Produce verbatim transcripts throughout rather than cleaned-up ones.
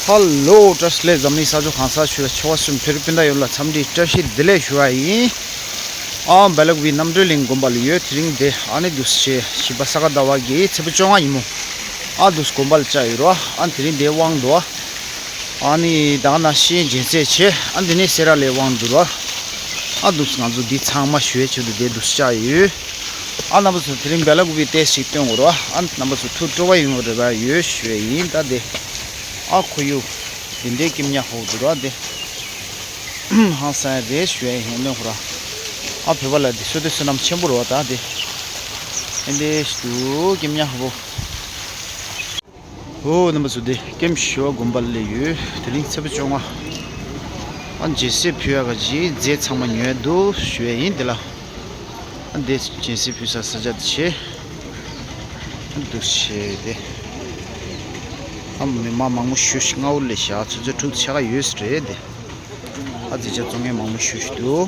ཧ་ལོ། བཀྲ་ཤིས་བདེ་ལེགས། འཛམ་གླིང་ས་ཕྱོགས་གང་སར་བཞུགས་པའི་ཆོལ་ཁ་གསུམ་བོད་རིགས་སྤུན་ཟླ་ཡོངས་ལ་འཚམས་འདྲི་བཀྲ་ཤིས་བདེ་ལེགས་ཞུ་བ་ཡིན། ཨ་བལ་ལ་ཀུ་པི་རྣམ་གྲོལ་གླིང་དགོན་པ་ལ་ཡོད། དེ་རིང་དེ་ཨ་ནི་འདུག་སེ་བཞི་པ་ས་ག་ཟླ་བ་གི་ཚེས་པ་བཅོ་ལྔ་ཉིན་མོ། ཨ་འདུག་སེ་དགོན་པ་ལ་བཅར་ཡོད་རོ། ཨ་དེ་རིང་དེ་དབང་འདུག་ཨ་ནི་ད་ག་ནང་བཞིན་སྦྱིན་སྲེག་བྱས། ཨ་དེ་ནས་སེ་ར་ལ་དབང་འདུག་རོ། ཨ་འདུག་སེ་ང་ཚོ་འདི་ཚང་མ་ཞུ་བའི་ཆེད་དུ་དེ་འདུག་སེ་བཅར་ཡོད། ཨ་རྣམ་པ་ཚོ་དེ་རིང་བལ་ལ་ཀུ་པི་ཏོག་ཙམ་སྟོན་དགོས་རོ། ཨ་རྣམ་པ་ཚོ་ཐུགས་སྤྲོ་བ་ཡོང་བའི་རེ་བ་ཡོད་ཞུ་བ་ཡིན། ད་དེ་ཨ་ཁོར་ཡུག་འདི་འདྲའི་སྐྱིད་ཉག་ཧོ་འདུག་ར། དེ་ཧང་སང་རེད་ཞུ་ཡ་ཡིན་ནོ་ཧོ་ར། ཨ་བོད་པ་ལ་དེ་བསོད་བདེ་བསོད་ནམས་ཆེན་པོ་རེད་བ། ད་དེ་ཨེ་འདྲའི་ཞིག་འདུག་སྐྱིད་ཉག་ཧོ། ཨོ་རྣམ་པ་ཚོ་དེ་ཀེམ་ཞི་བ་དགོན་པ་ལ་ཡོད། དེ་རིང་ཚེས་པ་བཅོ་ལྔ། ཨ་སྦྱིན་སྲེག་ཕུལ་ཡག་གི་རྫས་ཚང་མ་ཉོས་འདུག་ཞུ་ཡ་ཡིན། དེ་ལ་ཨ་འདི་སྦྱིན་སྲེག་ཕུལ་ས་ས་ཆ་དེ་བྱས། འདུག་བྱས་ཏེ། ཨ་མི་མང་མང་པོ་ཞེ་པོ་ཅིག་སྔ་པོ་ལས་བཞག་ཆུ་ཚོད་དྲུག་ཕྱེད་ཀ་ཡོད་ས་རེད་དེ། ཨ་མཛད་འཆར་བཙུགས་མཁན་མང་པོ་ཞེ་པོ་ཅིག་འདུག་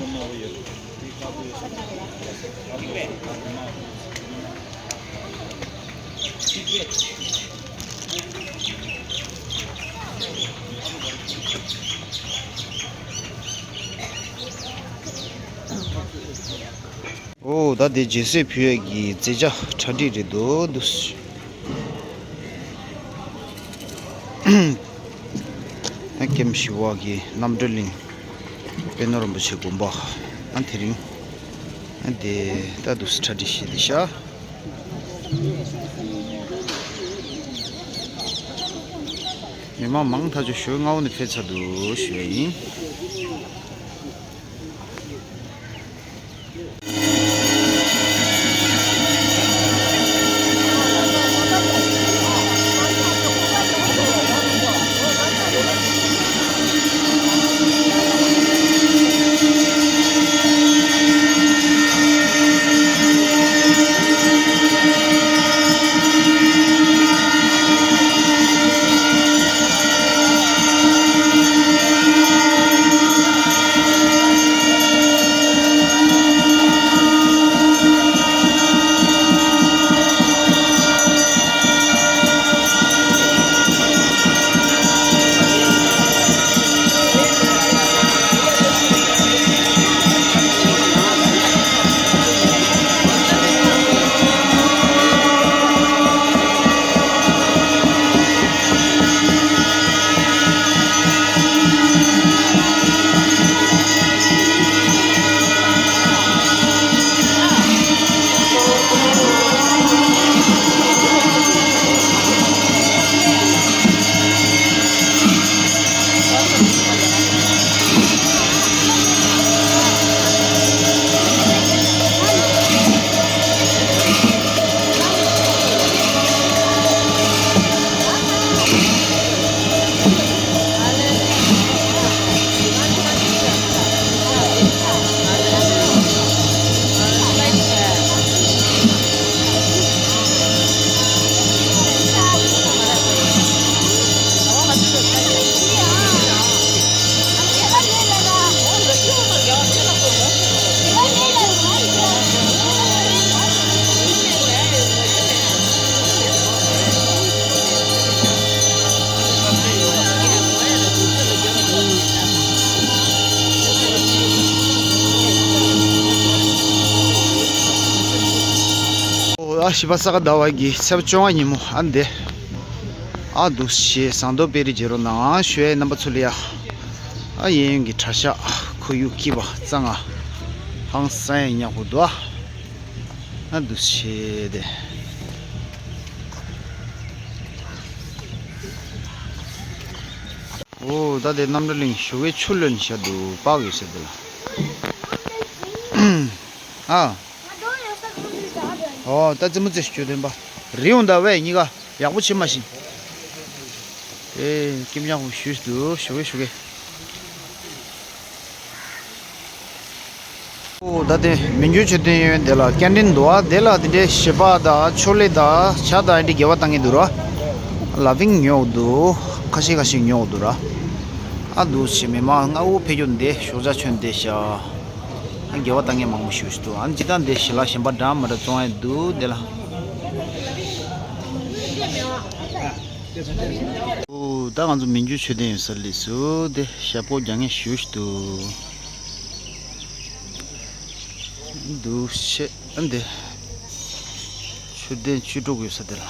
ཨོ་ད་དེ་སྦྱིན་སྲེག་ཕུལ་ཡས་ཀྱི་མཛད་འཆར་གྲ་སྒྲིག་རེད་འདུག་འདུག་ཨ་ཀེམ་ཞི་བ་གི་རྣམ་གྲོལ་གླིང་པད་ནོར་རིན་པོ་ཆེ་དགོན་པ། ཨ་དེ་རིང་ཨ་དེ་ད་འདུག་གྲ་སྒྲིག་བྱས་ཏེ་ཤག་མི་མང་མང་ཐག་ཆོད་ཞོ་སྔ་པོ་ནས་ཕེབས་ཚར་འདུག་ཞུ་ཡ་ཡིན། ཨ་བཞི་པ་ས་ག་ཟླ་བ་གི་ཚེས་པ་བཅོ་ལྔ་ཉིན་མོ་ཨ་འདི། ཨ་འདུག་སེ་ཟངས་མདོག་དཔལ་རི་མཇལ་རོགས་གནང་ཞུ་ཡས་རྣམ་པ་ཚོ་ལ་ཡ། ཨ་གཡས་གཡོན་གྱི་གྲྭ་ཤག་ཁོར་ཡུག་སྐྱིད་པ་གཙང་ང་། ཧང་སང་ཡ་ཉག་པོ་འདུག་ཨ་འདུག་སེ་དེ། ཨོ་ད་དེ་རྣམ་གྲོལ་གླིང་ཞོགས་ཀའི་ཆུ་ལོན་བྱ་འདུག་པགས་ཡོད་ཟེར་དེ་ལ། ཨ། ཨོ་ད་རྩེད་མོ་རྩེ་ཞུ་དོན་པ། རི་ཡོང་ད་བས་གཉིས་ཀ་ཡག་པོ་བྱེད་མ་ཤེས། ཨེ་སྐྱིད་ཉག་པོ་ཞུ་འདུག་ཞོགས་ཀའི་ཞོགས་ཀའི། ཨོ་ད་དེ་མི་འགྱུར་མཆོད་རྟེན་ཡོད་དེ་ལ་སྐྱེལ་འདྲེན་འདུག་ཨ། དེ་ལ་དེ་འདྲའི་བྱེད་པ་དང་ཕྱག་ལས་དང་ཇ་དང་ཨེ་འདྲའི་དགེ་བ་བཏང་གི་འདུག་ར། ལ་ཕིང་ཉོ་འདུག་ཁ་ཤས་ཁ་ཤས་ཉོ་འདུག་ར། ཨ་འདུག་སེ་མི་མང་སྔ་པོ་ཕེབས་རྒྱུ་འདི་ཞོགས་ཇ་མཆོད་འདི་ཤ། ཨ་དགེ་བ་བཏང་མཁན་མང་པོ་ཞིག་འདུག་ཨ་ཇི་ལྟར་འདི་ཞི་ལ་གཞན་པ་འདྲ་མི་འདྲ་བཙོང་ཡ་འདུག་འདི་ལ། ཨོ་ད་ང་ཚོ་མི་འགྱུར་མཆོད་རྟེན་ཡོད་ས་སླེབས་སོང་། དེ་ཞབས་བཀོད་རྒྱག་མཁན་ཞེ་པོ་ཅིག་འདུག་འདུག་ཤེས་ཨ། འདི་མཆོད་རྟེན་བཅུ་དྲུག་ཡོད་ས་དེ་ལ།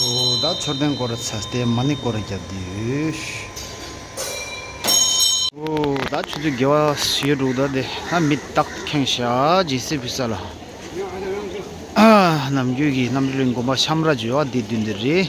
ཨོ་ད་མཆོད་རྟེན་སྐོར་ར་ཚ་སྟེ་མ་ཎི་སྐོར་ར་བརྒྱབ་བསྡད་ཡོད། ཨོ་ད་ཆུ་ཚོད་བརྒྱད་པ་ཞེ་དྲུག་ད་དེ་ད་མི་རྟག་ཏུ་ཁེངས་ཤག་ཇི་སི་ཕི་ས་ལ། ནམ་རྒྱུན་གྱི་རྣམ་གྲོལ་གླིང་དགོན་པ་ཤམ་ར་ཇོ་ཨ་འདི་མདུན་དེ་རེད།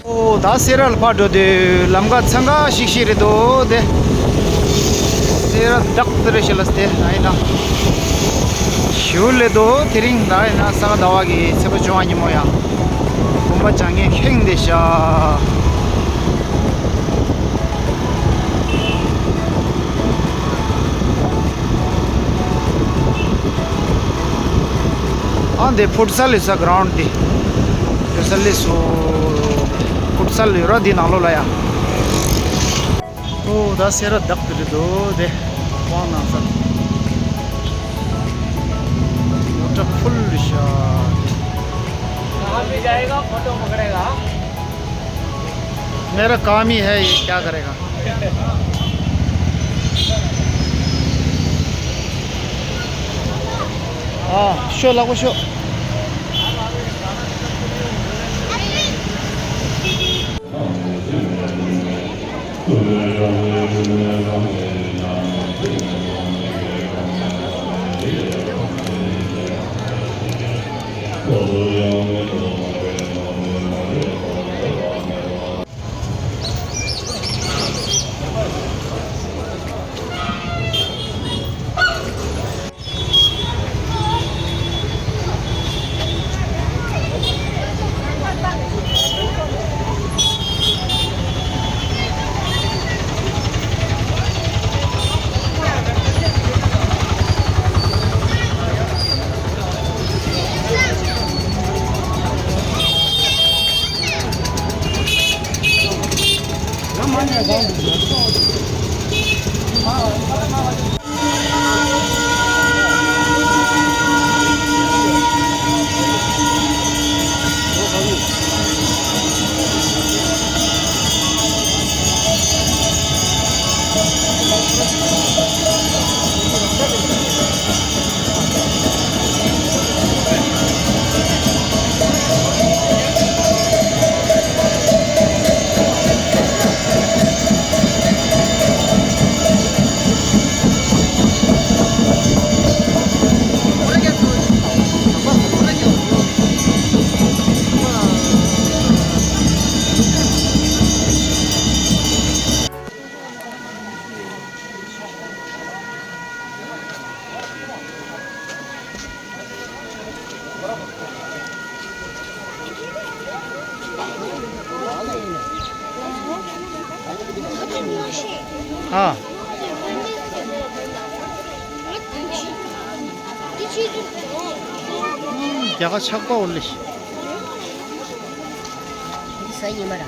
ཨོ་ད་སེ་ར་ལ་ཕར་འགྲོ་དུས་ལམ་ཁ་འཚང་ཁ་ཤིག་ཤིག་རེད་འདུག་དེ་སེ་ར་བདག་ཏུ་རེ་ཞེས་ལ་སྟེ་ཨ་ཡིན་ན་ཞུ་ལེ་འདུག་དེ་རིང་ད་ཡིན་ན་ས་ག་ཟླ་བ་གི་ཚེས་པ་བཅོ་ལྔ་ཉིན་མོ་ཡ། དགོན་པ་བྱ་ངན་ཁེངས་བསྡད་ཤག་ཨ་འདི་ཕུཊ་སལ་ཡོད་ས་གྷ་རའུན་འདི། ཕུཊ་སལ་ལས་སུ། ཕུཊ་སལ་ཡོད་ར་འདི་ནང་ལོགས་ལ་ཡ། ཨོ་ད་སེ་ར་བདག་གི་རེད་འདུག་དེ། དབང་ནང་ས། ཡོ་ཊ་ཕུལ་རེད་ཤག कहाँ भी जाएगा, फोटो पकड़ेगा। मेरा काम ही है ये, क्या करेगा। ཨ། ཤོག་ལག་པ་ཤོག་ཨ། རྒྱ་གར་ཆགས་པ་འོ་ལེ། འདི་ས་ཉི་མ་ར།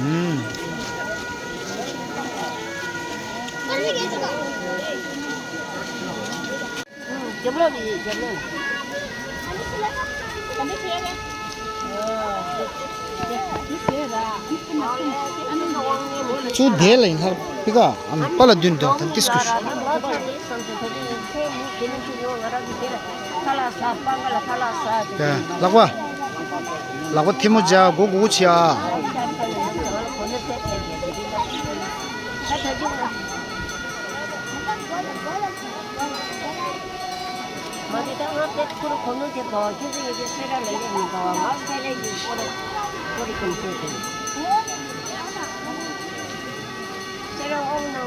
ཨུམ། ཚུར་བསྡད་ལ་ཡིན་ལྷག་པི་ཀ་ཨ་ནི་པ་ལ་མདུན་དུ་ད་ཏིས་ཀུ་ཤུ། ལག་པ། ལག་པ་ཐལ་མོ་སྦྱར། མགོ་སྒུར་སྒུར་བྱེད་ཨ། མ་རེད་ད། ང་དེ་ཁོ་རང་གོ་ནོར་དེ་དང་ཁྱོད་ཚོ་ཡོད་དེ་སེ་ར་ལས་ཀ་ཡིན་དང་ང་སེ་ར་ཡིན་ཁོ་རང་ཁོ་རེ་གོམས་སྲོལ་དེ།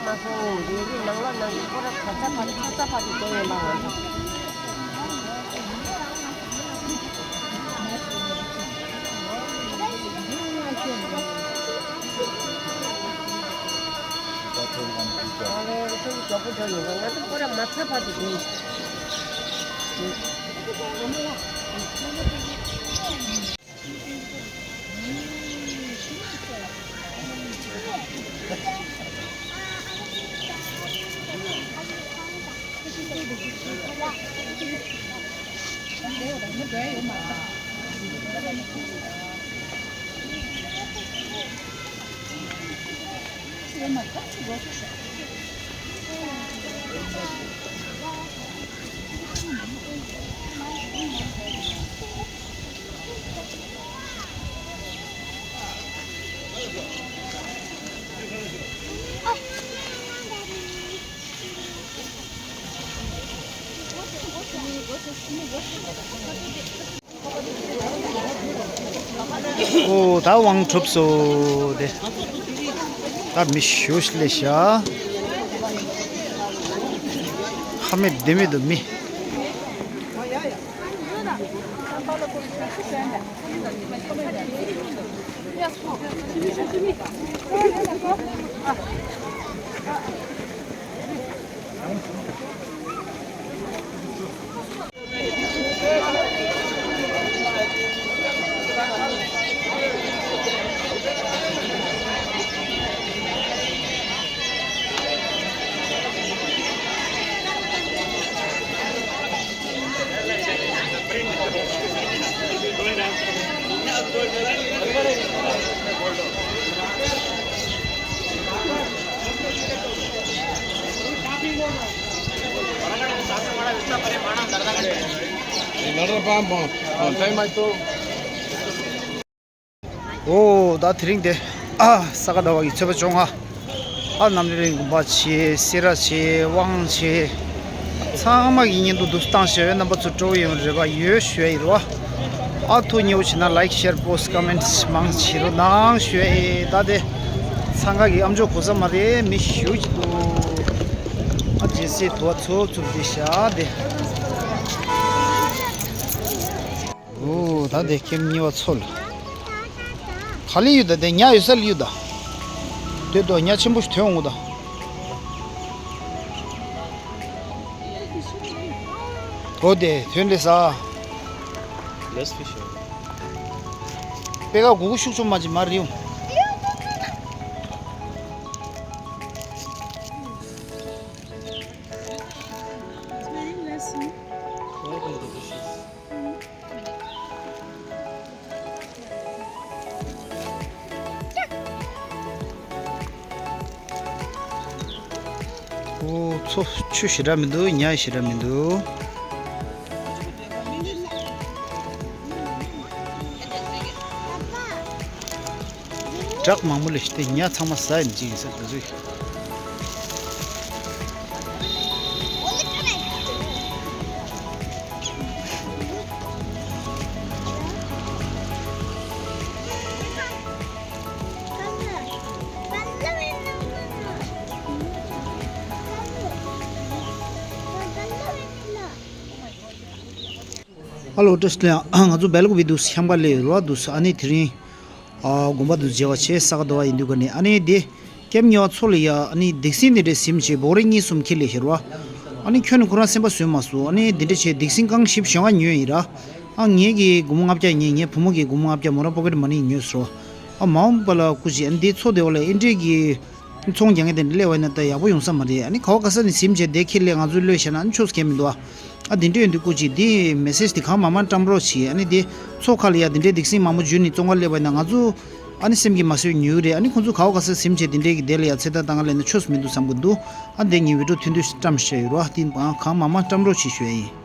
ང་ཚོ་ཡོད་རིགས་ནང་ལོགས་ནང་གི་སྐོར་ར་ག་ཚ་བ་ཚ་ཚ་བ་དེ་དེ་ཡིན་པ་ང་ཚོ། ཨ་ལེ་ཁྱོད་ཀྱི་མགྱོགས་པོ་འགྲོ་ཡོང་ང་ཚོ་སྐོར་ར་མ་ཚ་བ་དེ་དེ་ཡིན། ཨོ་ད་དབང་གྲུབ་སོ་དེ། ད་མི་ཞུ་ལེ་ཤ། ཁ་མེད་ལྡེ་མེད་དུ་མི། ཨོ་ད་དེ་རིང་དེ་ཨ་ས་ག་ཟླ་བ་གི་ཚེས་པ་བཅོ་ལྔ། ཨ་རྣམ་གླིང་དགོན་པ་ཆེ། སེ་ར་ཆེ། དབང་ཆེ། ཚང་མ་གི་བརྙན་ཐུང་འདུག་སེ་བཏང་ཞེས་པའི་རྣམ་པ་ཚོ་སྤྲོ་བོ་ཡོང་རེ་བ་ཡོད་ཞུ་ཡ་ཡིན་རོ། ཨ་ཐུགས་མཉེས་པོ་བྱེད་ན་ལའིཀ་ཤེར་པོ་སི་ཊི་ཀོ་མེན་ཊི་མང་བྱེད་རོགས་གནང་ཞུ་ཡ་ཡིན། ད་དེ་འཚང་ཁ་གི་ཨམ་ཅོག་གོ་ས་མ་རེད། མི་ཞུ་གི་འདུག་ཨ་རྗེས་སྲིད་དུ་བ་ཚོ་ཚུགས་དེ་ཤ་དེ། ཨོ་ད་དེ་ཁྱེད་གཉིས་པ་ཚོ་ལ། ག་ལེ་ཡོད་ད་དེ་ཉ་ཡོད་ས་ལ་ཡོད་ད། དེ་དོ་ཉ་ཆེན་པོ་ཞིག་ཐོན་འོང་ད། ཨོ་དེ་ཐོན་ལེ་ས། Let's fish. པེ་ཀ་གུ་གུ་ཤུགས་ཆུང་མ་ཅི་མ་རིའུ། It's very messy. ཨོ་ཚོ་ཆུ་ཞེ་དྲག་མི་འདུག་ཉ་ཞེ་དྲག་མི་འདུག་བྲག་མང་པོ་ལས་ཏེ་ཉ་ཚང་མ་ཟ་ཡིན་ཅིག་ཡིན་ས་ད་ཚོད། ཨ་ལོ་བཀྲ་ཤིས་བདེ་ལེགས། ང་ཚོ་སྦེལ་ཀོབ་འདུག་ཤམ་བྷ་ལའི་རུ་བ་འདུག་ཨ་ནི་དེ་རིང་ཨ་དགོན་པ་འདུག་མཇལ་བ་བྱས་ས་ག་ཟླ་བ་ཡིན་དུས་ཀ་ནས་ཨ་ནི་དེ་ཀེམ་ཉོ་བ་ཚོ་ལ་ཡ་ཨ་ནི་སྡིག་སྲིན་འདི་འདྲས་ཟིན་བྱས་སྦོ་རི་གཉིས་གསུམ་ཁྱེར་ལས་ཤེར་བ། ཨ་ནི་ཁྱོད་ནི་ཁོ་རང་སེམས་པ་བཟོས་མ་སོང་། ཨ་ནི་འདི་འདྲས་བྱས་སྡིག་སྲིན་རྐང་བཞི་བཅོ་ལྔ་ཉོས་ཡིན་ར། ཨ་ངེད་ཀྱི་སྒོར་མོ་ལྔ་བརྒྱ་ཉོས། ངའི་བུ་མོ་གི་སྒོར་མོ་ལྔ་བརྒྱ་མོ་རང་པོ་ཀེ་ཊི་མ་ནི་ཉོས་སོ། ཨ་མ་འོངས་པ་ལ་སྐུ་མཁྱེན་ཨ་ནི་འདི་ཚོ་དེ་བ་ལ་ཨེ་འདྲས་ཀྱི། ཚོང་རྒྱག་མཁན་དེ་འདྲ་སླེབས་པ་ཡིན་ན་ད་ཡག་པོ་ཡོང་ས་མ་རེད། ཨ་ནི་ག་བ་ག་ས་ནས་ཟིན་བྱས་བསྡད་ཁྱེར་སླེབས་ང་ཚོའི་བློས་བཞག་ན་ཨ་ནི་ཆོས་སུ་ཁེལ་མི་འདུག་ཨ་དེ་འདྲ་ཡོང་དུས་སྐུ་མཁྱེན་འདི་མེ་སེ་ཇི་འདི་གང་མང་མང་བཀྲམ་རོགས་བྱེད། ཨ་ནི་དེ་ཚོ་ཁ་ལ་ཡ་དེ་འདྲའི་སྡིག་སྲིན་མང་པོ་འཇུས་ནས་བཙོང་གར་སླེབས་པ་ཡིན་ན་ང་ཚོ་ཨ་ནི་སེམས་ཀྱི་མ་བཟོད་ཉོས་རེད། ཨ་ནི་ཁོང་ཚོ་ག་བ་ག་ས་ཟིན་བྱས་དེ་འདྲའི་གི་དེ་ལ་ཡ་ཚེ་ཐར་བཏང་ག་སླེབས་ན་ཆོས་སུ་མི་འདུག་བསམ་གི་འདུག་ཨ་འདི་ངས་བི་ཌིའོ་ཐུང་ཐུང་ཞིག་བཀྲམ་བཞག་ཡོད་རོ། ཨ་དེ་གང་མང་མང་བཀྲམ་རོགས་བྱེད་ཞུ་ཡ་ཡིན།